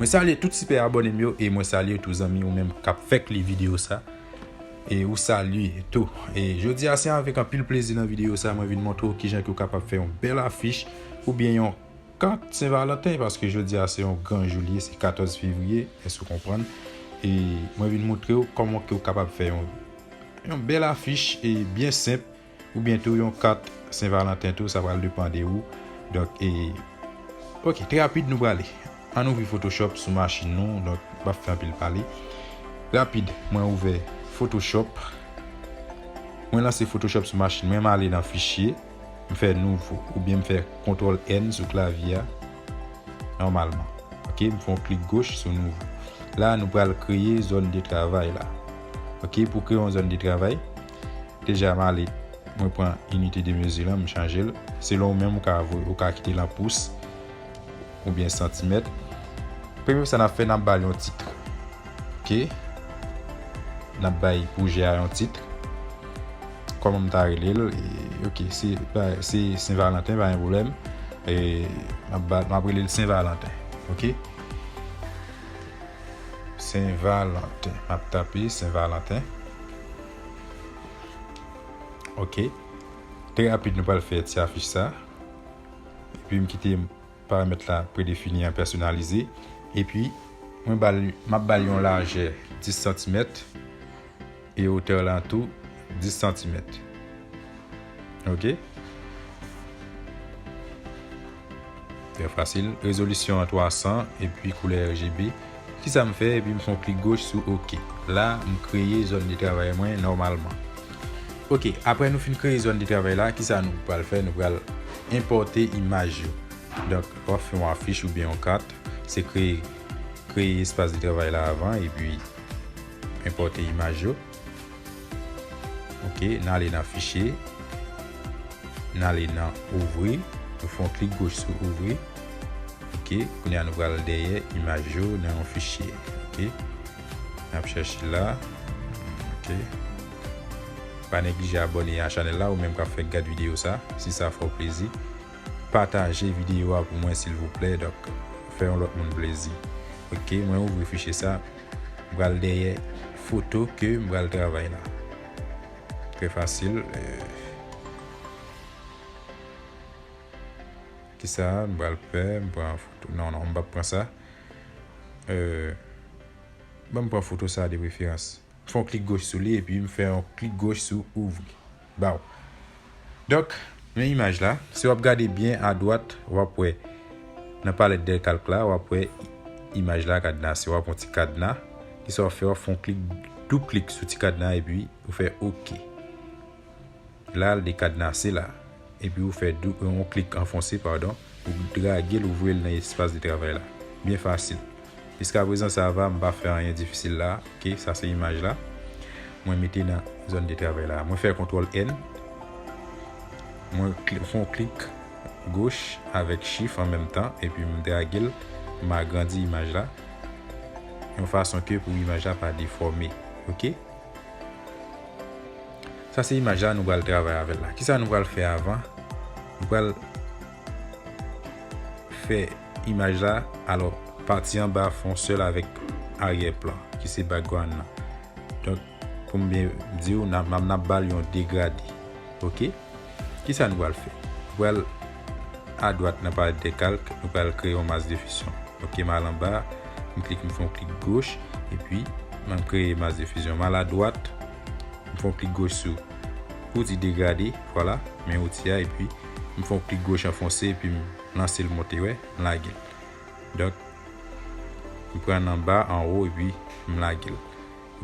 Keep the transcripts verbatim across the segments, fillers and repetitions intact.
Mwen salye tout sipè abòne m yo e mwen salye tou zanmi ou menm k ap fèk li videyo sa. E ou salye tou. E jodi a se avèk anpil plezi nan videyo sa mwen vin montre w kijan ke w kapab fè yon bèl afich oubyen yon kat Sen Valanten, paske jodi a se yon gran jou li ye, se katòz fevriye, èske w konprann? E mwen vin montre w kòman ke w kapab fè yon, yon bèl afich e byen senp, oubyen tou yon kat Sen Valanten tou, sa pral depann de ou. Donk, e, ok, trè rapid nou prale. Ann ouvri Photoshop sou machin nou, donk, m p ap fè anpil pale. Rapid, mwen ouvè Photoshop. Mwen lanse Photoshop sou machin mwen, m ale nan fichye, m fè nouvo, oubyen m fè kontwòl N sou klavye a, nòmalman. Ok, m fè yon klik goch sou nouvo. La, nou pral kreye zòn de travay la. Ok, pou kreye yon zòn de travay, deja m ale, mwen pran inite de mezi lan, m chanje l. Selon ou menm, ou ka voye, ou ka kite l an pous oubyen santimèt. Premye sa n ap fè, n ap ba l yon tit. Ok? N ap bay pwojè a yon tit. Kòman m ta rele l? E, ok, se, se Sen Valanten, pa gen pwoblèm. E, m ap ba, m ap rele l Sen Valanten. Ok? Sen Valanten. M ap tape Sen Valanten. Ok. Trè rapid, nou pral fè ti afich sa. Epi m kite paramèt la predefini an pèsonalize. Epi, mwen ba l, m ap ba l yon lajè dis santimèt e wotè la tou dis santimèt. Ok? Trè fasil. Rezolisyon an twa san epi koulè R G B. Kisa m fè? Epi m fè yon klik goch sou ok. La, m kreye zòn de travay mwen nòmalman. Ok, apre nou fin kreye zòn de travay la, kisa nou pral fè? Nou pral enpòte imaj yo. Donk, w ap fè yon afich oubyen yon kat, se kreye, kreye espas de travay la avan, epi enpòte imaj yo. Ok, n ale nan fichye, n ale nan ouvri, nou fè yon klik goch sou ouvri. Ok, kounye a nou pral dèyè imaj yo nan yon fichye. Ok, n ap chèche la. Ok, pa neglije abòne a chanèl la, ou menm k ap fèk gad videyo sa, si sa fè w plezi. Pataje videyo a pou mwen silvouplè, donk fè yon lòt moun plezi. Ok, mwen ouvri fichye sa, m pral dèyè foto ke m pral travay la. Trè fasil. Eh. Kisa m pral fè? M pran foto. Non, non, m p ap pran sa. Eh, ban m pran foto sa de preferans. M fè yon klik goch sou li epi m fè yon klik goch sou ouvri. Baw. Donk, men imaj la. Si w ap gade byen adwat, w ap wè nan palèt de kalk la, w ap wè imaj la kadnase. W ap wè yon ti kadna. Kisa w ap fè? W ap fè yon klik, doub klik sou ti kadna epi ou fè ok. La, l dekadnase la. Epi ou fè dou, yon klik anfonse, padon, ou drage l, ou voye l nan espas de travay la. Byen fasil. Jiskaprezan, sa va, m pa fè anyen difisil la. Ok, sa se imaj la. Mwen mete nan zòn de travay la. Mwen fè kontwòl N. Mwen kli-, fè yon klik goch avèk shift an menm tan, epi m drage l, m agrandi imaj la. Yon fason ke pou imaj la pa defòme. Ok? Sa se imaj la nou pral travay avè l la. Kisa nou pral fè avan? Nou pral fè imaj la, alò, pati anba fè yon sèl avèk aryè plan, ki se background nan. Donk, pou m byen di w, n ap, n ap, n ap ba l yon degrade. Ok? Kisa nou pral fè? Nou pral adwat nan palèt de kalk, nou pral kreye yon mask de fizyon. Ok, m al anba, m klik, m fè yon klik goch, epi m kreye mask de fizyon. M al adwat, m fè yon klik goch sou outi degrade, vwala, men outi a, epi m fè yon klik goch anfonse, epi m lanse l monte, wè, m lage l. Donk, m pran anba, anwo, epi m lage l.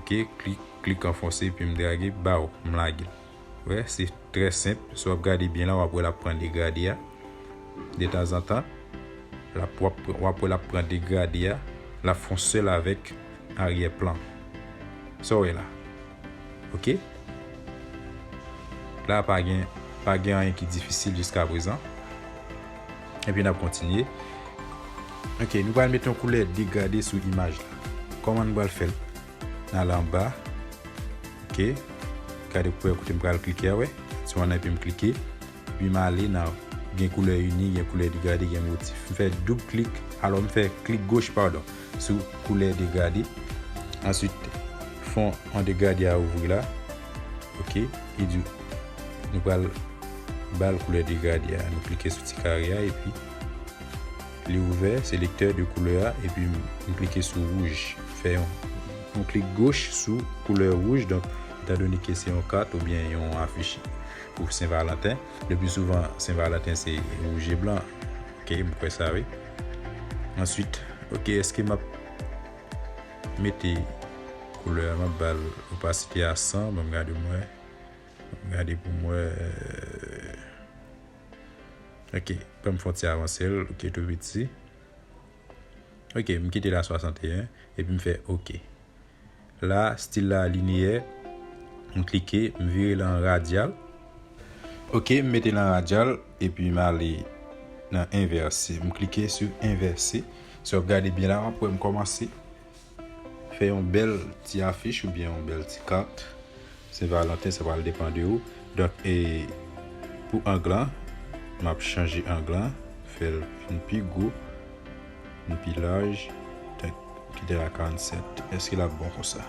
Ok, klik, klik anfonse, epi m drage, baw, m lage l. Wè, se trè senp. Si w ap gade byen la, w ap wè l ap pran degrade a. Detanzantan, l ap, w ap, w ap wè l ap pran degrade a. L ap fè yon sèl avèk aryè plan. Sa w wè la. Ok? La, pa gen, pa gen anyen ki difisil jiskaprezan. Epi n ap kontinye. Ok, nou pral mete yon koulè degrade sou imaj la. Kòman nou pral fè l? N al anba. Ok. Gade pou wè kote m pral klike a, wè. Sou an epi m klike. Epi m ale nan Gen koulè ini, gen koulè degrade, gen motif. M fè doub klik, alò m fè klik goch, padon, sou koulè degrade. Answit, fon an degrade a ouvri la. Ok, li di nou pral ba l koulè degrade a. Nou klike sou ti kare a, epi li ouvè selektè de koulè a, epi m, m klike sou wouj. Fè yon, yon klik goch sou koulè wouj. Donk, etandone ke se yon kat oubyen yon afich pou Sen Valanten, le pli souvan, Sen Valanten se wouj e blan. Ok, m kwè sa, wi. Answit, ok, èske m ap mete koulè a, m ap ba l opasite a san, ban m gade pou m wè. Ban m gade pou m wè. Ok, ban m fè yon ti avanse l, ok, tou piti. Ok, m kite l a swasanteyen, epi m fè ok. La, stil la linyè, m klike, m vire l an radyal. Ok, m mete l an radyal, epi m ale nan envèse. M klike sou envèse. Si w ap gade byen la, w ap wè m kòmanse fè yon bèl ti afich oubyen yon bèl ti kat. Sen Valanten, sa pral depann de ou. Donk, e, pou ang lan, m ap chanje ang lan, fè l vin pi gwo, vin pi laj. Donk, kite l a karannsèt. Èske l ap bon konsa?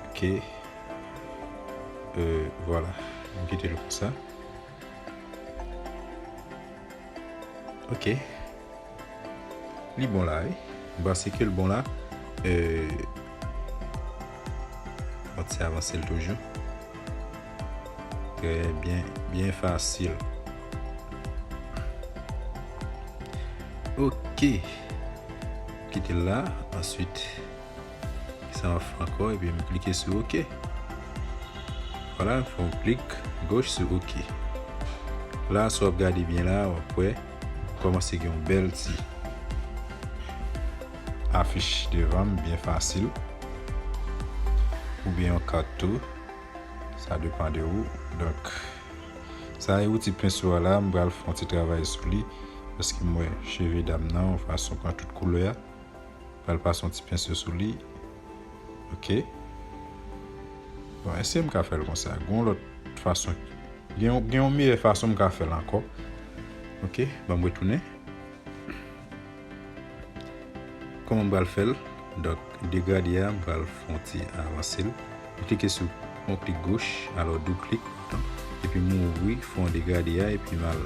Ok. E, vwala. M kite l konsa. Ok. Li bon la, wi. M panse ke l bon la. E, mwen ti avanse l toujou. Trè byen, byen fasil. Ok. Kite l la. Answit, sa m ap fè ankò, epi m klike sou ok. Vwala, m fè yon klik goch sou ok. La, si w ap gade byen la, w ap wè, kòmanse gen yon bèl ti afich devan m, byen fasil. Oubyen yon kat tou. Sa depann de ou. Donk, sa e wouti penso a la, m pral fè yon ti travay sou li. Paske m wè cheve dam nan, yon fason pran tout koulè a. Pral pase yon ti penso sou li. Ok. Bon, èske m ka fè l konsa? Gen yon lòt fason. Gen yon, gen yon meyè fason m ka fè l ankò. Ok, ban m retounen. Kòman m pral fè l? Donk, degrade a, m pral fè yon ti avanse l. M klike sou yon klik goch, alò doub klik, epi m ouvri fon degrade a, epi m al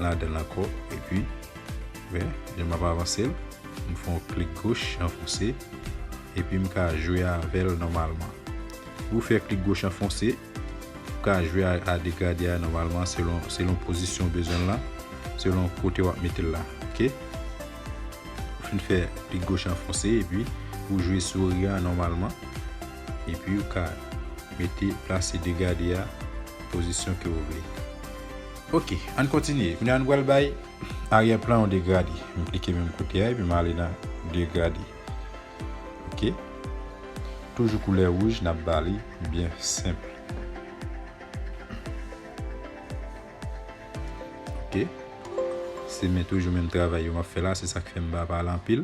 ladan l ankò, epi, wè, jan m ap avanse l. M fè yon klik goch anfonse, epi m ka jwe avè l nòmalman. Ou fè klik goch anfonse, ou ka jwe a, a degrade a nòmalman selon, selon pozisyon w bezwen l la, selon kote w ap mete l la. Ok? Ou fin fè klik goch anfonse, epi ou jwe souri a nòmalman, epi ou ka mete, plase degrade a pozisyon ke w vle. Ok, ann kontinye. Kounye a nou pral bay aryè plan yon degrade. M klike menm kote a, epi m ale nan degrade. Ok. Toujou koulè wouj, n ap ba li byen senp. Ok. Se men toujou menm travay yo m ap fè la, se sa k fè m pa pale anpil.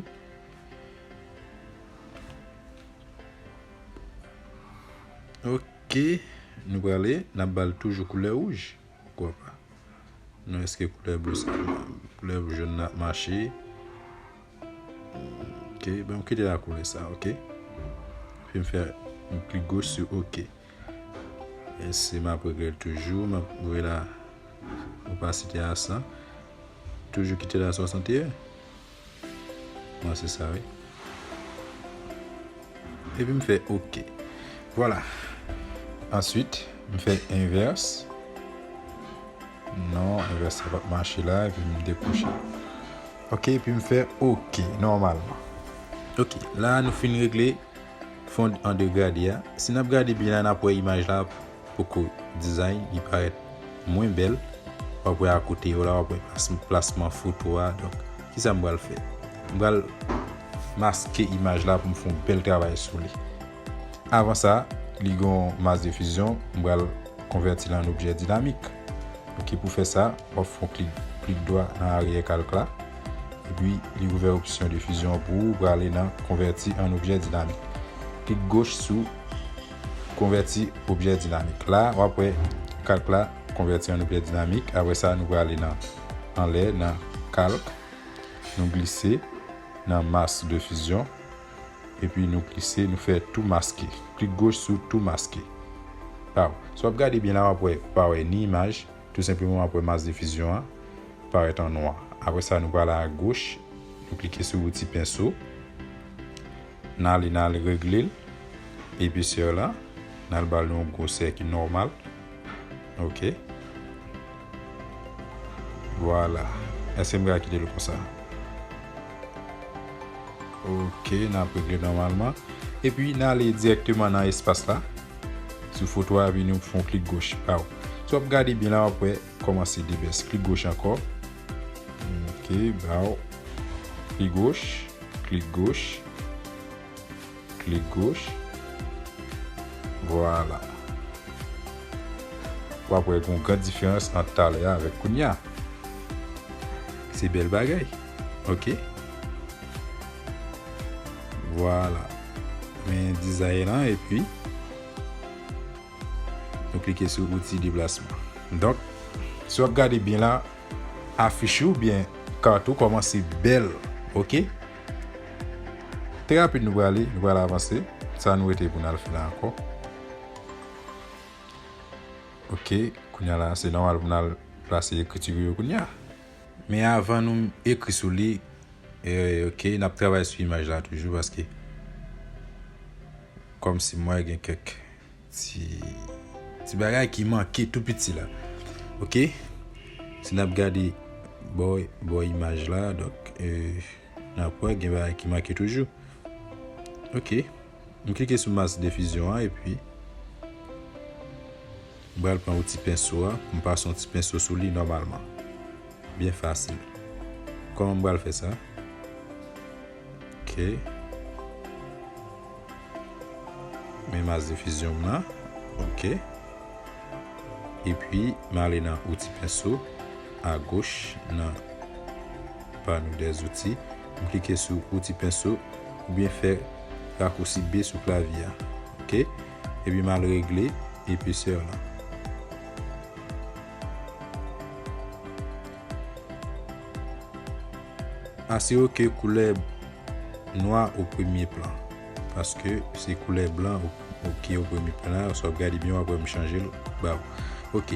Ok, nou prale, n ap ba l toujou koulè wouj. Poukwa pa? Non, èske koulè ble sa, koulè jòn nan ap mache? Ok, bon, m kite la koulè sa, ok? Epi m fè yon klik goch sou ok. E si m ap regle l toujou, m ap voye la opasite a san. Toujou kite la swasanteyen. Mwen se sa, wi. Epi m fè ok. Vwala. Answit, m fè envès. Non, envès sa p ap mache la, epi m dekwoche. Ok, epi m fè ok, nòmalman. Ok, la nou fin regle fon an degrade a. Si n ap gade byen la, n ap wè imaj la poko dizayn, li parèt mwen bèl. W ap wè akote yo la, w ap wè plas-, plasman foto a. Donk, kisa m pral fè? M pral maske imaj la pou m fè yon bèl travay sou li. Avan sa, li gen yon mask de fizyon, m pral konvèti l an objè dinamik. Ok, pou fè sa, w ap fè yon klik, klik dwa nan aryè kalk la. Epi, li ouvè opsyon de fizyon pou ou, ou prale nan konvèti an objè dinamik. Klik goch sou konvèti objè dinamik. La, w ap wè kalk la Konvèti an oblè dinamik. Apre sa, nou prale nan anlè, nan kalk. Nou glise nan mask de fusion. Epi nou glise, nou fè tou maske. Klik goch sou tou maske. Paw. Si w ap gade byen la, w ap wè, w pa wè ni imaj. Tou senpleman, w ap wè mask de fusion an parèt an nwa. Apre sa, nou prale a goch, nou klike sou outi penso. N ale, n al regle l. Episè la, n al ba l yon gwosè ki nòmal. Ok. Vwala. Èske m ka kite l konsa? Ok, n ap regle nòmalman. Epi, n ale dirèkteman nan espas la. Sou foto a, epi nou fè yon klik goch. Paw. Si w ap gade byen la, w ap wè kòmanse de bès. Klik goch ankò. Ok, baw. Klik goch, klik goch, klik goch. Vwala. W ap wè gen yon gran diferans ant talè a avèk kounye a. Se bèl bagay. Ok. Vwala. Men dizay lan, epi nou klike sou outi deplasman. Donk, si w ap gade byen la, afich ou byen kat ou kòmanse bèl, ok? Trè rapid nou prale, nou prale avanse. Sa nou rete pou n al fè la ankò. Ok, kounye a la, se nòmal pou n al plase ekriti yo kounye a. Men avan nou ekri sou li, eh, ok, n ap travay sou imaj la toujou paske kòmsi m wè gen kèk ti, ti bagay ki manke tou piti la. Ok? Si n ap gade bò, bò imaj la, donk, eh, n ap wè gen bagay ki manke toujou. Ok. M klike sou mask de fusion an, epi m pral pran outi penso a, pou m pase yon ti penso sou li nòmalman. Byen fasil. Kòman m pral fè sa? Ok. Men mask de fusion m nan. Ok. Epi, m ale nan outi penso, agoch, nan pano dèzouti. M klike sou outi penso, oubyen fè rakousi B sou klavye a. Ok? Epi, m al regle epesè lan. Asire w ke koulè nwa o premye plan, paske se koulè blan o, o, ki o premye plan la. Si w ap gade byen, w ap wè m chanje l ba w. Ok.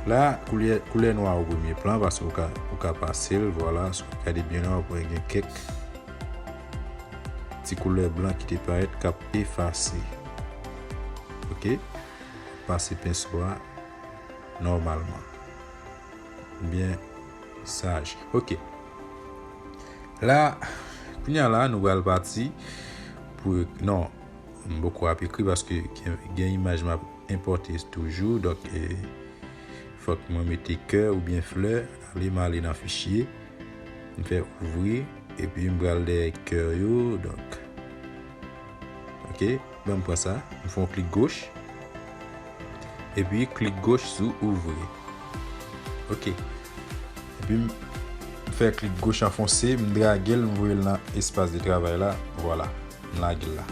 La, koulè, koulè nwa o premye plan, paske ou ka, ou ka pase l, vwala. Si w ap gade byen la, w ap wè gen kèk ti koulè blan ki te parèt k ap efase. Ok? Pase penso a nòmalman. Byen saj. Ok. La, kounye a la, nou pral pati pou, non, m poko ap ekri paske gen, gen imaj m ap enpòte toujou. Donk, eh, fòk mwen mete kè oubyen flè. Ale, m ale nan fichye. M fè ouvri. Epi m pral dèyè kè yo. Donk, ok. Ban m pran sa. M fè yon klik goch. Epi klik goch sou ouvri. Ok. Epi m fè klik goch anfonse, m drage l, m voye l nan espas de travay la. Vwala. M lage l la.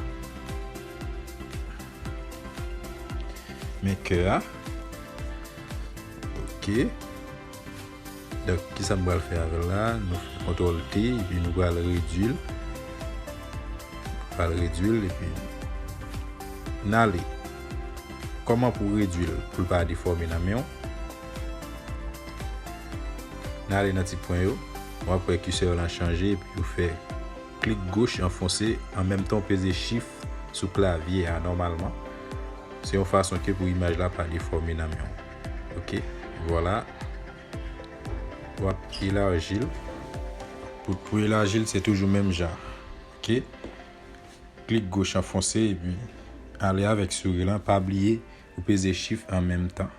Men kè a. Ok. Donk, kisa m pral fè avè l la? Nou fè kontwòl T, epi nou pral redui l. Pral redui l, epi n ale. Kòman pou redui l, pou l pa defòme nan men w? N ale nan ti pwen yo. W ap wè kisè lan chanje, epi ou fè klik goch anfonse, an menm tan w peze Shift sou klavye a nòmalman. Se yon fason ke pou imaj la pa defòme nan men w. Ok, vwala. W ap elaji l. Pou, pou elaji l, se toujou menm jan. Ok. Klik goch anfonse, epi ale avèk souri lan. Pa bliye, ou peze Shift an menm tan.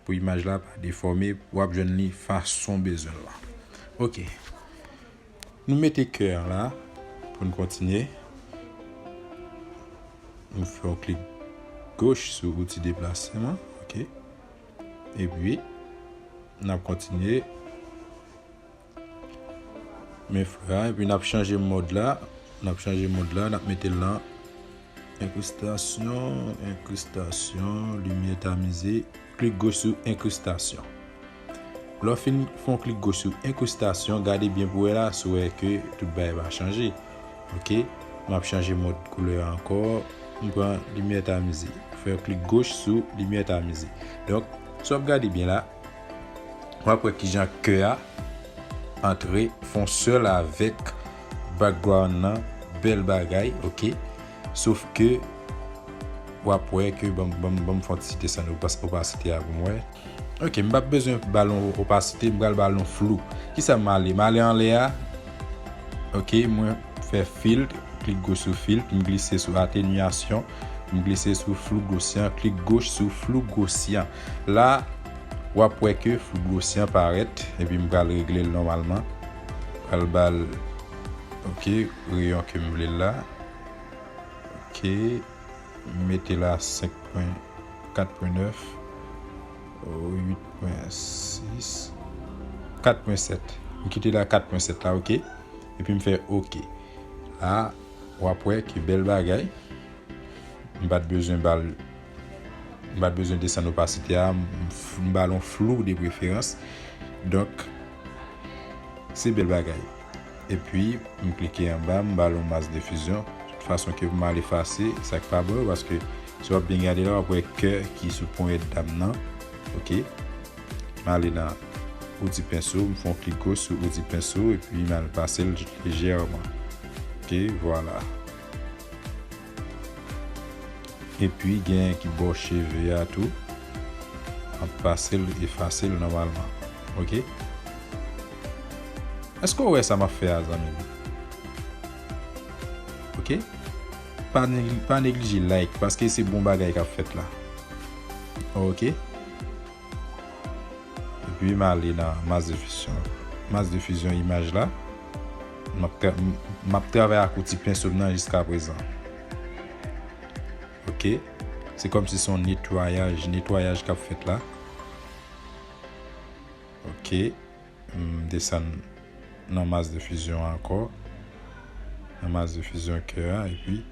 Pou imaj la pa defòme, w ap jwenn li fason w bezwen l lan. Ok. Nou mete kè an la pou n kontinye. Nou fè yon klik goch sou outi deplasman, ok. Epi, n ap kontinye. Men frè a, epi n ap chanje mòd la. N ap chanje mòd la, n ap mete l nan enkrustasyon, enkrustasyon, limyè tamize, klik goch sou enkrustasyon. Lè w fin fè yon klik goch sou enkrustasyon, gade byen pou wè la, si w wè ke tout bagay pa chanje. Ok, m ap chanje mòd koulè a ankò. M pran limyè tamize. Fè yon klik goch sou limyè tamize. Donk, si w ap gade byen la, w ap wè kijan kè a antre fè yon sèl avèk background nan. Bèl bagay, ok. Sof ke w ap wè ke, ban m, ban m, ban m fè yon ti desann opas-, opasite a pou m wè. Ok, m p ap bezwen ba l yon opasite, m pral ba l yon flou. Kisa m ale? M ale anlè a. Ok, mwen fè filt, klik goch sou filt, m glise sou atenyasyon, m glise sou flou gosyan, klik goch sou flou gosyan. La, w ap wè ke flou gosyan parèt, epi m pral regle l nòmalman. Pral ba l, ok, reyon ke m vle l la. Ok, m mete la senk pwen, kat pwen nèf, uit pwen sis, kat pwen sèt. M kite la kat pwen sèt la, ok? Epi m fè ok. La, w ap wè ki bèl bagay. M pa t bezwen ba l, m pa t bezwen desann opasite a, m, m ba l yon flou de preferans. Donk, se bèl bagay. Epi, m klike anba, m ba l yon mask de fusion. Tout fason ke pou m al efase sa k pa bon yo, paske si w ap byen gade la, w ap wè kè ki sou ponyèt dam nan. Ok. M ale nan outi penso, m fè yon klik goch sou outi penso, epi m al pase l lejèman. Ok, vwala. Epi, gen ki bò cheve a tou. M ap pase l, efase l nòmalman. Ok? Èske w wè sa m ap fè a, zanmi m? Ok? Pa negli-, pa neglije like, paske se bon bagay k ap fèt la. Ok? Epi, m ale nan mask de fusion. Mask de fusion imaj la. M ap tra-, m, m ap travay ak outi penso m nan jiska prezan. Ok? Se kòmsi se yon netwayaj, netwayaj k ap fèt la. Ok. M desann nan mask de fusion ankò. Nan mask de fusion kè a, epi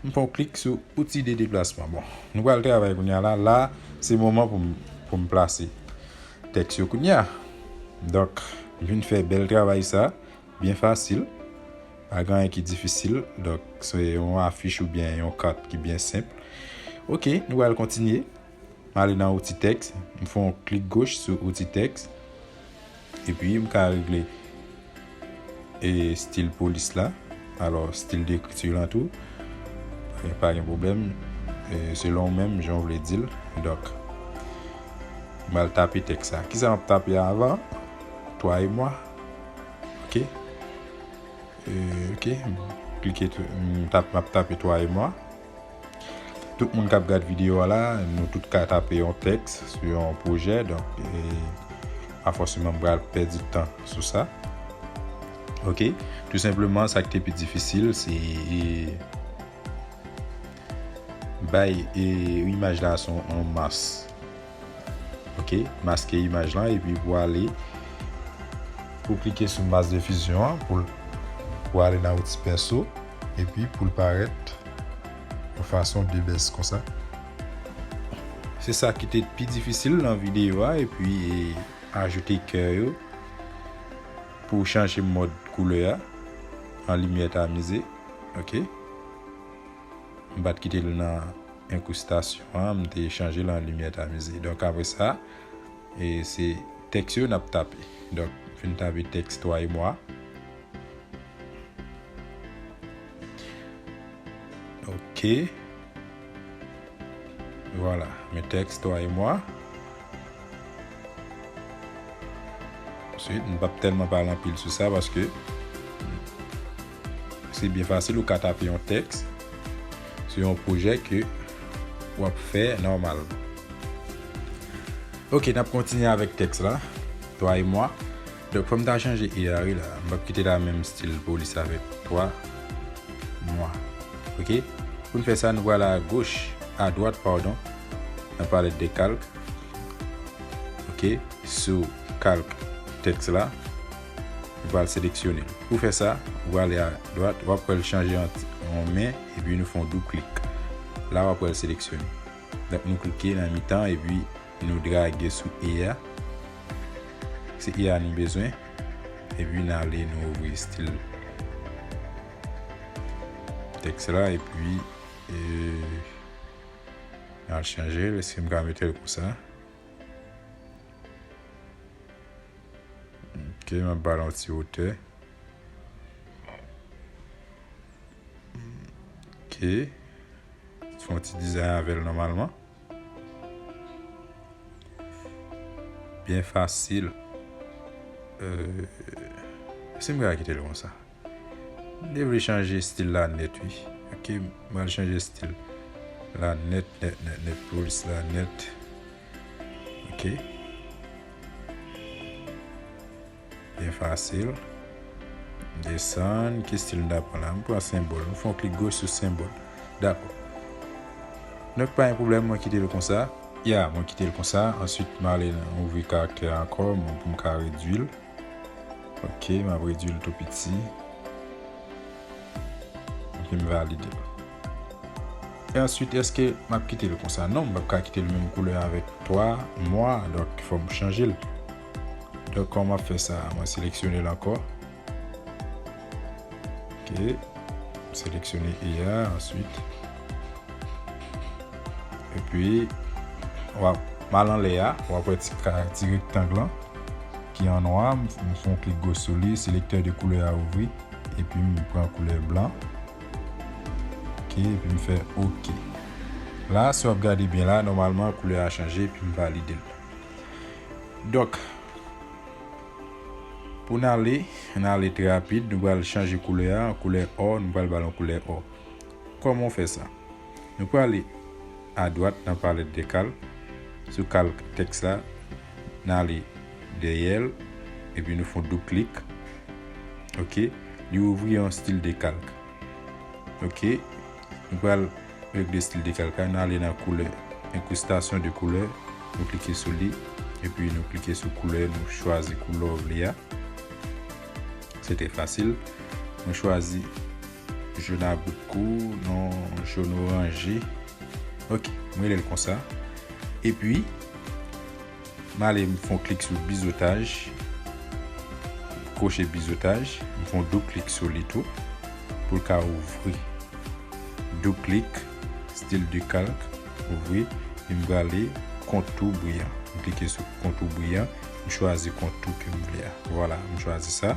m fè yon klik sou outi de deplasman. Bon, nou pral travay kounye a la. La, se moman pou m, pou m plase tèks yo kounye a. Donk, m vin fè bèl travay sa, byen fasil. Pa gen anyen ki difisil. Donk, se yon afich oubyen yon kat ki byen senp. Ok, nou pral kontinye. M ale nan outi tèks, m fè yon klik goch sou outi tèks, epi m ka regle, e, stil polis la, alò, stil dekriti lan tou, e, pa gen pwoblèm, e, selon ou menm, jan w vle di l. Donk, m al tape tèks sa. Kisa m ap tape avan? Toi et moi. Ok. E, ok, m klike tou, m tap, m ap tape toi et moi. Tout moun k ap gad videyo a la, nou tout ka tape yon tèks sou yon pwojè, donk, e, pa fòseman m pral pèdi tan sou sa. Ok, tou senpleman, sa ki te pi difisil, se, e, bay, e, imaj la se yon, yon mas. Ok, maske imaj lan, epi pou ale, pou klike sou mask de fusion an, pou l, pou ale nan outi penso, epi pou l parèt yon fason de bèz konsa. Se sa ki te pi difisil nan videyo a, epi, e, ajoute kè yo pou chanje mòd koulè a an limyè tamize. Ok. M pa t kite l nan enkrustasyon an, m te chanje l an limyè tamize. Donk, apre sa, e se tèks yo n ap tape. Donk, m fin tape tèks toi et moi. Ok. Vwala, men tèks toi et moi. Answit, m p ap tèlman pale anpil sou sa paske se byen fasil, ou ka tape yon tèks sou yon pwojè ke w ap fè nòmalman. Ok, n ap kontinye avèk tèks la, toi et moi. Donk, fò m ta chanje e a, wi, la. M p ap kite la menm stil polis avèk toi, moi. Ok? Pou n fè sa, nou pral a goch, a dwat, padon, nan palèt de kalk. Ok? Sou kalk tèks la, nou pral seleksyone l. Pou fè sa, ou prale a dwat, w ap wè l chanje an, an men, epi nou fè yon doub klik. La, w ap wè l seleksyone. Donk, nou klike nan mitan, epi Nou drage sou E a. Se E a nou bezwen. Epi n ale nou ouvri stil tèks la epi e, n al chanje l. Èske m ka mete l konsa? Ok, m ap ba l yon ti wotè. Ok. Fè yon ti dizay avè l nòmalman. Byen fasil. Euh, si m ka kite l konsa. M te vle chanje stil la nèt, wi. Ok, m al chanje stil la nèt, nèt, nèt, nèt, polis la nèt. Ok. Byen fasil. Desann, ki stil m ta pran la? M pran senbòl. M fè yon klik goch sou senbòl. Dakò. Donk, pa gen pwoblèm, mwen kite l konsa. Ya, mwen kite l konsa. Answit, m ale nan ouvri karaktè a ankò, mwen, pou m ka redui l. Ok, m ap redui l tou piti. Epi m valide l. E answit, èske m ap kite l konsa? Non, m p ap ka kite l menm koulè avèk twa mwa, donk fò m chanje l. Donk, kòman m ap fè sa? Mwen seleksyone l ankò. Ok. Seleksyone E a, answit. Epi, w ap, m al anlè a, w ap wè ti ka, ti rektang lan ki an nwa, m, m fè yon klik goch sou li, selektè de koulè a ouvri, epi m pran koulè blan. Ok, epi m fè ok. La, si w ap gade byen la, nòmalman, koulè a chanje, epi m valide l. Donk, pou n ale, n ale trè rapid, nou pral chanje koulè a, koulè ò, nou pral ba l yon koulè ò. Kòman w fè sa? Nou prale adwat nan palèt de kalk, sou kalk tèks la, n ale dèyè l, epi nou fè yon doub klik. Ok, li ouvri yon stil de kalk. Ok, nou pral regle stil de kalk la, n ale nan koulè, enkrustasyon de koulè, nou klike sou li, epi nou klike sou koulè, nou chwazi koulè w vle a. Se trè fasil. Mwen chwazi jòn abrit kou, non, jòn oranje. Ok, mwen rele l konsa. Epi, m ale, m fè yon klik sou bizotaj, koche bizotaj, m fè yon doub klik sou li tou, pou l ka ouvri. Doub klik, stil de kalk, ouvri, epi m prale kontou briyan. M klike sou kontou briyan, m chwazi kontou ke m vle a. Vwala, m chwazi sa.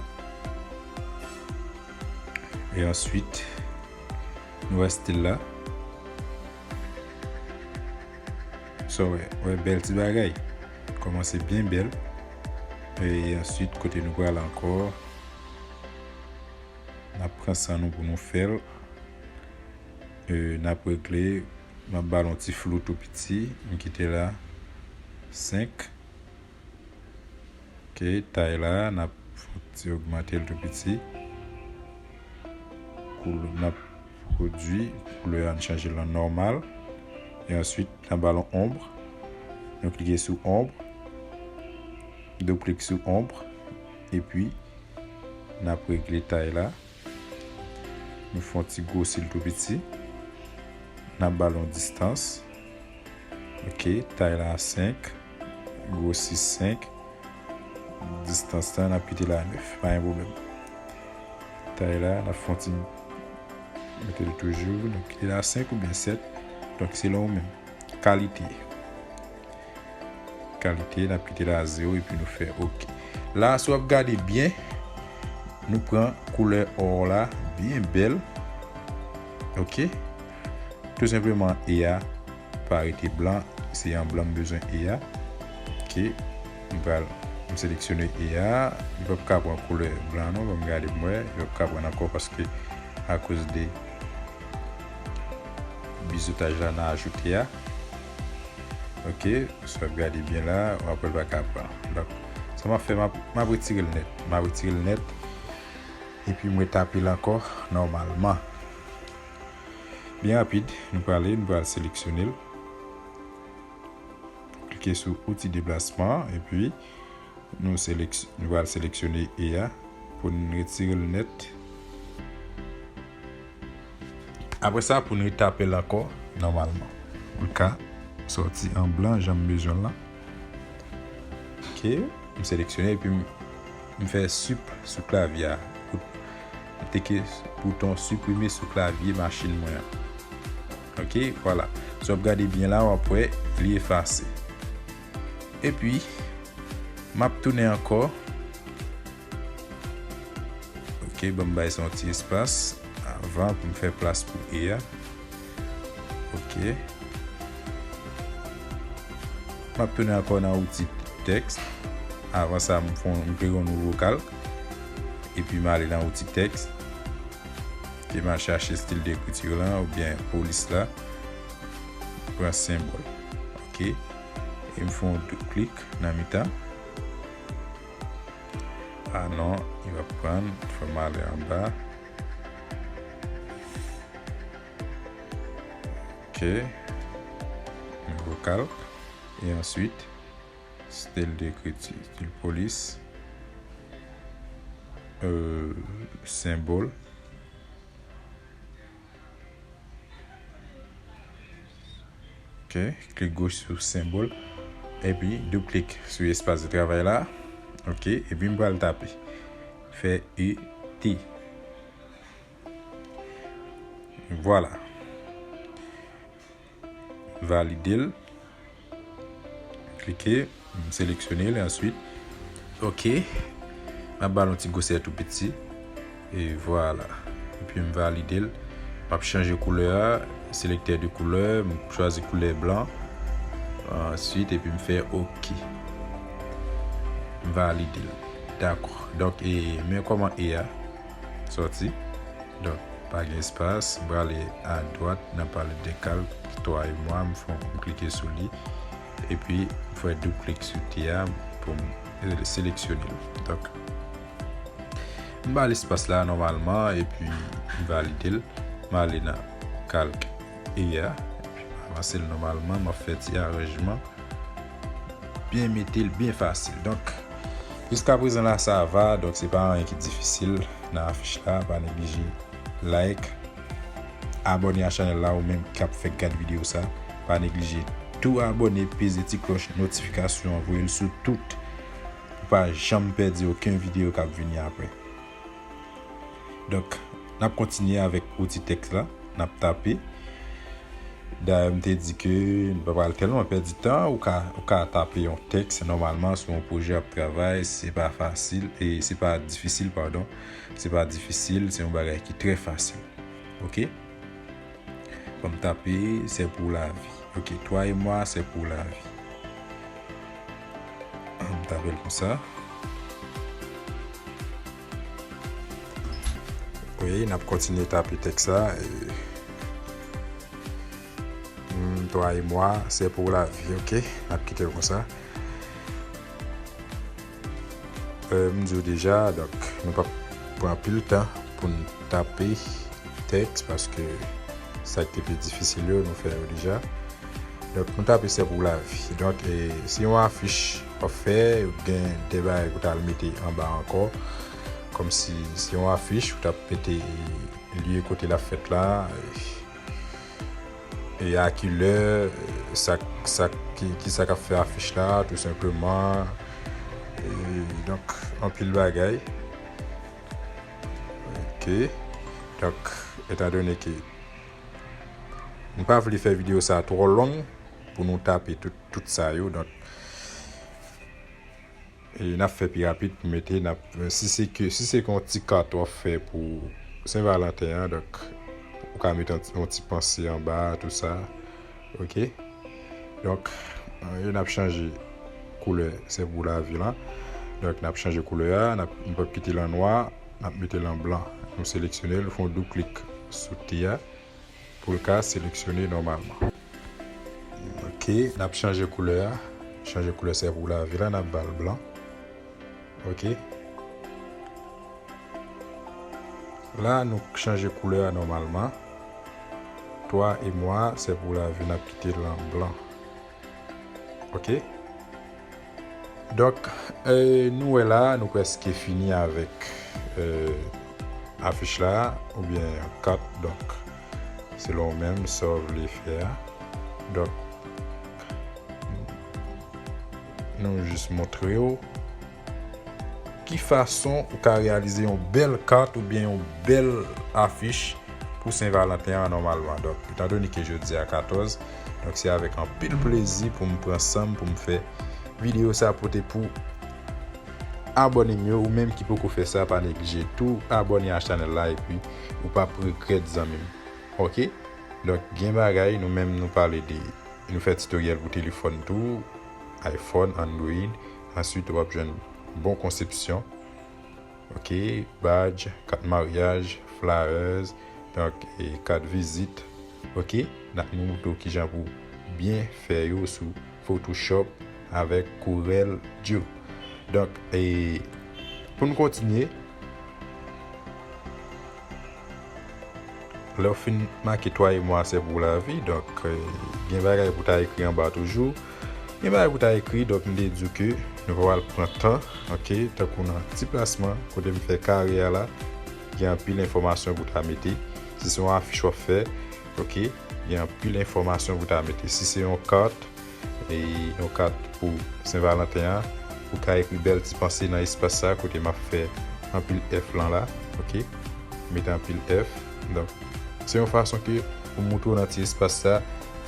E answit, nou wè stil la. So, wè, wè bèl ti bagay. Kòmanse byen bèl. E answit, kote nou pral ankò, n ap pran san nou pou nou fè l. E, n ap regle, m ap ba l yon ti flou tou piti, m kite la senk. Ok, tay la, n ap fè yon ti ogmante l tou piti. Koul-, n ap pwodui, koulè a, n chanje l an nòmal. E answit, n ap ba l yon onb. Nou klike sou onb. Doub klik sou onb. Epi, n ap regle tay la. Nou fè yon ti gwosi l tou piti. N ap ba l yon distans. Ok, tay la senk, gwosi senk. Distans la, n ap kite l a nèf, pa gen pwoblèm. Tay la, n ap fè yon ti, mete l toujou, n ap kite l a senk oubyen sèt. Donk, selon ou menm. Kalite. Kalite, n ap kite l a zewo epi nou fè ok. La, si w ap gade byen, nou pran koulè ò la, byen bèl. Ok? Tou senpleman, E a pa rete blan, se an blan m bezwen E a. Ok, m pral, m seleksyone E a, m p ap ka pran koulè blan non, ban m gade pou m wè, m p ap ka pran ankò paske akoz de bizotaj la nan ajoute a. Ok, si w ap gade byen la, w ap wè l pa ka pran. Donk, sa m ap fè, m ap, m ap retire l nèt. M ap retire l nèt, epi m retape l ankò nòmalman. Byen rapid, nou prale, nou pral seleksyone l. Klike sou outi deplasman, epi nou seleks-, nou pral seleksyone E a pou n retire l nèt. Apre sa, pou n retape l ankò, nòmalman. Pou l ka sòti an blan, jan m bezwen l lan. Ok, m seleksyone epi m, m fè sup sou klavye a. M teke bouton siprime sou klavye machin mwen an. Ok, vwala. Si w ap gade byen la, w ap wè li efase. Epi, m ap tounen ankò. Ok, ban m bay sa yon ti espas avan pou m fè plas pou e a. Ok. M ap tounen ankò nan outi tèks. Avan sa, m fè yon, m kreye yon nouvo kalk. Epi m ale nan outi tèks. Epi m al chache stil dekriti lan oubyen polis la. M pran senbòl. Ok. E m fè yon doub klik nan mitan. Ah non, li p ap pran. Fò m ale anba. Ok. Nouvo kalk. E answit, stil dekriti, stil polis, euh, senbòl. Ok, klik goch sou senbòl. Epi, doub klik sou espas de travay la. Ok, epi m pral tape. Fè E T. Vwala. Valide l. Klike, m seleksyone l answit. Ok. M ap ba l yon ti gwosè tou piti. E vwala. Epi m valide l. M ap chanje koulè a. Selektè de koulè. M chwazi koulè blan. Answit, epi m fè ok. M valide l. Dakò. Donk, e, men kòman e a sòti. Donk, pa gen espas, m prale adwat nan palèt de kalk, twa e mwa, m fè, m klike sou li. Epi, m fè doub klik sou T a pou m seleksyone l. Donk, m ba l espas la nòmalman, epi m valide l. M ale nan kalk e a, epi m avanse l nòmalman, m ap fè ti aranjman. Byen mete l, byen fasil. Donk, jiska prezan la, sa va. Donk, se pa anyen ki difisil nan afich la. Pa neglije like, abòne a chanèl la, ou menm k ap fèk gad videyo sa. Pa neglije tou abòne, peze ti klòch notifikasyon an, voye l sou tout, pou pa janm pèdi okenn videyo k ap vini apre. Donk, n ap kontinye avèk outi tèks la. N ap tape. Dayè, m te di ke n pa pral tèlman pèdi tan. Ou ka, ou ka tape yon tèks nòmalman sou yon pwojè w ap travay. Se pa fasil, e se pa difisil, padon. Se pa difisil, se yon bagay ki trè fasil. Ok? Ban m tape, c'est pour la vie. Ok, toi et moi, c'est pour la vie. M tape l konsa. Wi, n ap kontinye tape tèks la. E, mm, toi et moi, c'est pour la vie, ok? N ap kite l konsa. Euh, m di w deja, donk, nou p ap pran anpil tan pou n tape tèks, paske sa ki te pi difisil yo, nou fè yo deja. Donk, nou tape c'est pour la vie. Donk, e, se yon afich w ap fè, gen de bagay pou w t al mete anba ankò. Kòmsi se yon afich, ou t ap mete lye kote l ap fèt la, e a ki lè, sa, sa, ki, ki sa k ap fè afich la, tou senpleman. E, donk, anpil bagay. Ok. Donk, etandone ke nou pa vle fè videyo sa twò long pou nou tape tout, tout sa yo, donk, e n ap fè pi rapid pou mete, n ap, si se ke, si se ke yon ti kat w ap fè pou Sen Valanten an, donk, ou ka mete yon, yon ti panse anba, tou sa. Ok? Donk, e n ap chanje koulè, c'est pour la vie lan. Donk, n ap chanje koulè a, n ap, nou p ap kite l an nwa, n ap mete l an blan. Nou seleksyone l, fè yon doub klik sou T a. Pou l ka seleksyone nòmalman. Ok, n ap chanje koulè a. Chanje koulè c'est pour la vie la, n ap ba l blan. Ok. La, nou chanje koulè a nòmalman. Toi et moi, c'est pour la vie, n ap kite l an blan. Ok. Donk, e, nou wè la, nou prèske fini avèk, e, afich la, oubyen kat, donk, selon ou menm, sa w vle fè a. Donk, Nou jis montre w ki fason ou ka reyalize yon bèl kat oubyen yon bèl afich pou Sen Valanten an nòmalman. Donk, etandone ke jodi a katòz, donk se avèk anpil plezi pou m pran san m pou m fè videyo sa pote pou abòne m yo. Ou menm ki poko fè sa, pa neglije tou abòne a chanèl la epi ou p ap regrèt, zanmi m. Oke? Donk, gen bagay, nou menm nou pale de, nou fè titoryèl pou telefòn tou, iPhone, Android. Answit, w ap jwenn bon konsepsyon. Oke, badge, kat maryaj, flyers, donk, e kat vizit. Oke, n ap montre w kijan pou byen fè yo sou Photoshop avèk Corel Draw. Donk, e, pou n kontinye, lè w fin make twa e mwa se pou lavi, donk, e, gen bagay pou ta ekri anba toujou. Gen bagay pou ta ekri, donk m te di w ke nou pa pral pran tan, oke, tankou nan ti plasman, kote m fè kare a la, gen anpil enfòmasyon pou ta mete. Si se yon afich w ap fè, oke, gen anpil enfòmasyon pou ta mete. Si se yon kat, e yon kat pou Sen Valanten an, ou ka ekri bèl ti panse nan espas sa kote m ap fè anpil F lan la, oke? Mete anpil F. Donk, se yon fason ke pou moutre w nan ti espas sa,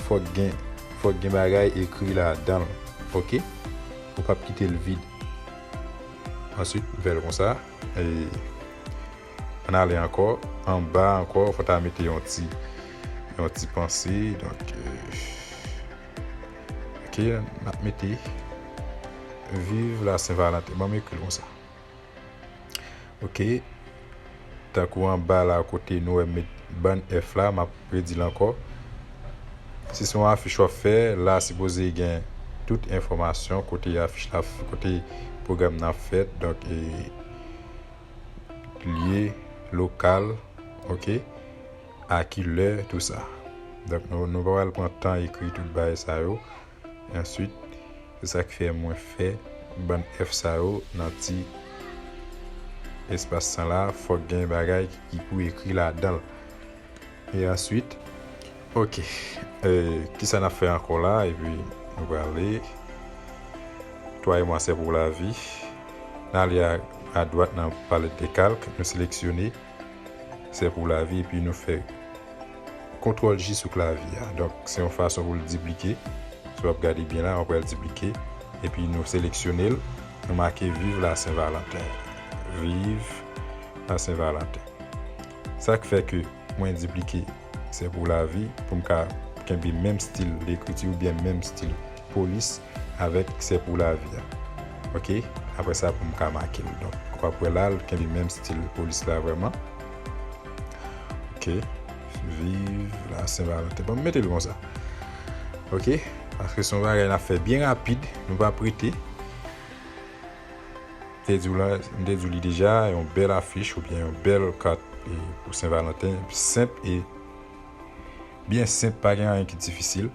fòk gen, fòk gen bagay ekri ladan l, oke? Ou p ap kite l vid. Answit, m fè l konsa. E ann ale ankò, anba ankò, fò ta mete yon ti, yon ti panse. Donk, e, oke, n ap mete viv la Sen Valanten. Ban m ekri l konsa. Oke. Tankou anba la, kote nou wè m met bann F la, m ap redi l ankò. Si se yon afich w ap fè, la sipoze gen tout enfòmasyon, kote afich la, kote pwogram nan ap fèt. Donk, e, lye, lokal, oke, a ki lè, tou sa. Donk, nou, nou pa pral pran tan ekri tout bagay sa yo. E answit, se sa k fè mwen fè bann F sa yo nan ti espas sa la. Fòk gen bagay ki pou ekri ladan l. E answit, oke, e, kisa n ap fè ankò la? Epi, nou prale twa e mwa se pou lavi. N ale a, adwat nan palèt de kalk, nou seleksyone se pou lavi, epi nou fè kontwòl J sou klavye a. Donk, se yon fason pou l diplike. Si w ap gade byen la, w ap wè l diplike. Epi nou seleksyone l, nou make viv la Sen Valanten. Viv la Sen Valanten. Sa k fè ke mwen diplike se pou lavi, pou m ka kenbe menm stil lekriti oubyen menm stil polis avèk se pou lavi a. Oke? Apre sa, pou m ka make l. Donk, w ap wè la, l kenbe menm stil polis la vrèman. Oke? Viv la Sen Valanten. Bon, m mete l konsa. Oke? Paske se yon bagay n ap fè byen rapid, nou p ap rete. Te di w la, m te di w li deja, yon bèl afich oubyen yon bèl kat, e, pou Sen Valanten, senp e byen senp, pa gen anyen ki difisil.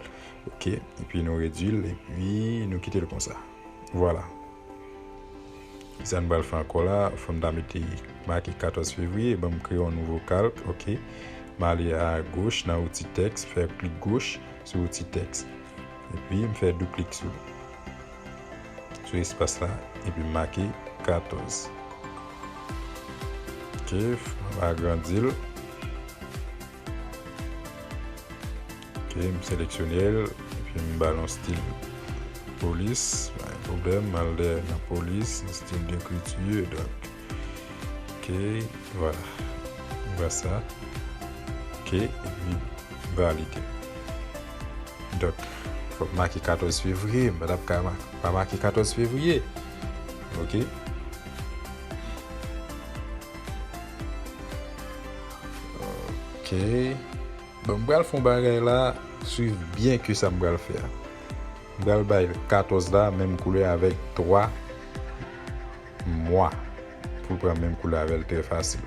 Oke, epi nou redui l, epi nou kite l konsa. Vwala. Kisa n pral fè ankò la? Fò m ta mete make katòz fevriye, ban m kreye yon nouvo kalk, oke. M ale a goch nan outi tèks, fè klik goch sou outi tèks. Epi m fè doub klik sou sou espas la, epi m make katòz. Oke, m agrandi l. Oke, m seleksyone l, epi m ba l yon stil polis, pa gen pwoblèm, m al dèyè nan polis, stil dekriti, donk, oke, vwala. M wè sa. Oke, epi valide. Donk, fòk make katòz fevriye. M pa t ap ka ma-, pa make katòz fevriye. Oke. Oke. Bon, m pral fè yon bagay la, swiv byen ke sa m pral fè a. M pral bay katòz la menm koulè avèk twa mwa. Pou l pran menm koulè avè l, trè fasil.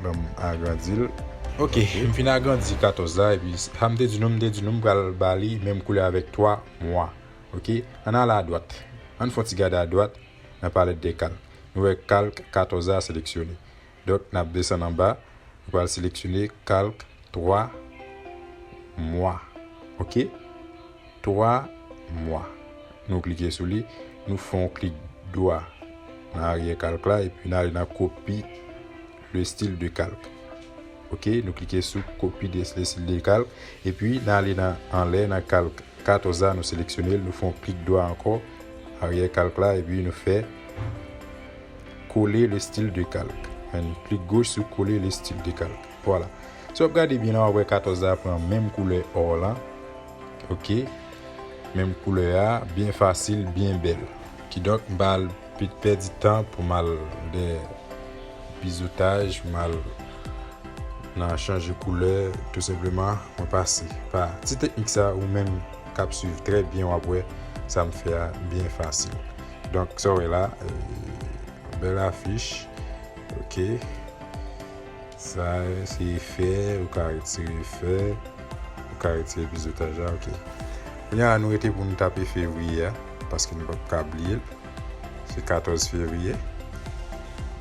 Ban m agrandi l. Oke, m fin agrandi katòz la, epi sa m te di nou, m te di nou, m pral ba li menm koulè avèk twa mwa. Oke, ann al adwat. Ann fè yon ti gade adwat nan palèt de kalk. Nou wè kalk katòz la seleksyone. Donk, n ap desann anba. Nou pral seleksyone kalk twa mwa. Oke? Twa mwa. Nou klike sou li, nou fè yon klik dwa nan aryè kalk la, epi n ale nan kopi le style de calque. Ok, nou klike sou kopi de, le style de calque, epi n ale nan anlè nan kalk katòz la, nou seleksyone l, nou fè yon klik dwa ankò, aryè kalk la, epi nou fè coller le style de calque. Ann klik goch sou coller le style de calque. Vwala. Si w ap gade byen la, w ap wè katòz la pran menm koulè ò lan. Ok. Menm koulè a, byen fasil, byen bèl. Kidonk, m pa al pe-, pèdi tan pou m al dè bizotaj, pou m al nan chanje koulè, tou senpleman, mwen pase pa ti teknik sa, ou menm k ap swiv trè byen, w ap wè sa m fè a byen fasil. Donk, sa w wè la, eh, bèl afich. Ok. Sa se efè, ou ka retire efè, ou ka retire bizotaj la, ok. Kounye a, nou rete pou nou tape fevriye a, paske nou p ap ka bliye l. Se katòz fevriye.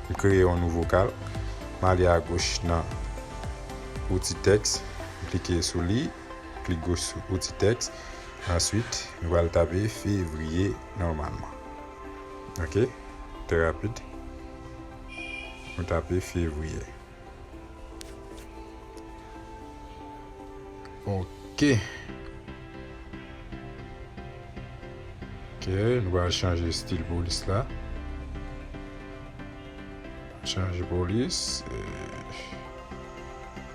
M kreye yon nouvo kalk. M ale agoch nan outi tèks. M klike sou li. Klik goch sou outi tèks. Answit, nou pral tape fevriye nòmalman. Ok? Trè rapid. Nou tape fevriye. Ok. Ok, nou pral chanje stil polis la. Chanje polis. Eh,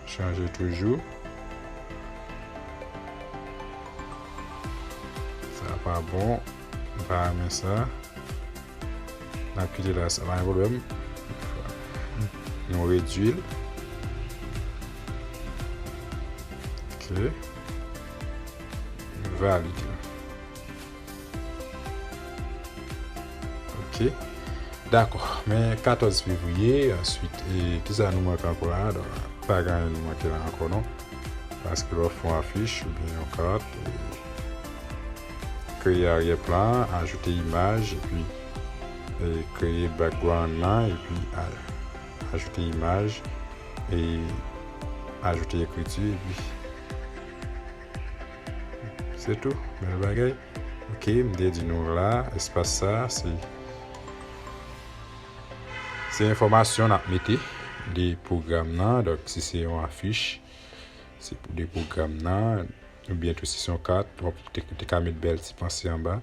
chanje toujou. Sa pa bon. M pa renmen sa. N ap kite la, sa pa gen pwoblèm. Nou redui l. Ok. Nou valide l. Ok. Dakò. Men katòz fevriye, answit, e, kisa nou manke ankò la? Donk, pa gen anyen nou manke la ankò, non. Paske lè w fè yon afich oubyen yon kat, e, kreye aryè plan, ajoute imaj, epi, e, kreye background nan, epi a-, ajoute imaj, e, ajoute ekriti, epi se tou. Bèl bagay. Ok, m te di nou la, espas sa, se, se enfòmasyon n ap mete de pwogram nan. Donk, si se yon afich, se pou de pwogram nan, oubyen tou si se yon kat, w ap te, te ka met bèl ti panse anba.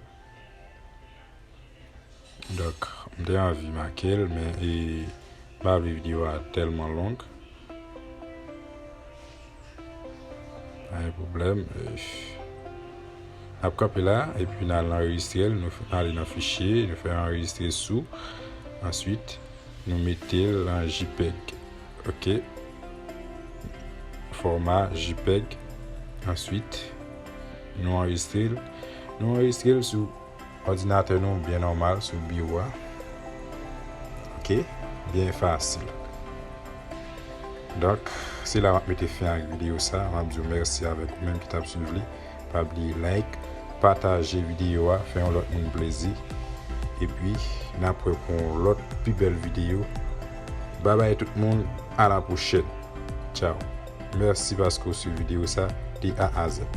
Donk, m te anvi make l, men, e, m pa vle videyo a tèlman long. Pa gen pwoblèm. E, n ap kanpe la, epi n al anrejistre l. Nou f-, n ale nan fichye, nou fè anrejistre sou. Answit, nou mete l nan JPEG. Ok. Fòma JPEG. Answit, nou anrejistre l. Nou anrejistre l sou òdinatè nou byen nòmal, sou biwo a. Ok? Byen fasil. Donk, se la m ap mete fen ak videyo sa. M ap di w mèsi avèk ou menm ki t ap swiv li. Pa bliye like, pataje videyo a, fè yon lòt moun plezi. Epi, n ap wè pou yon lòt pi bèl videyo. Babay tout moun, a la pwochèn. Tchaw. Mèsi paske w swiv videyo sa de A a Z.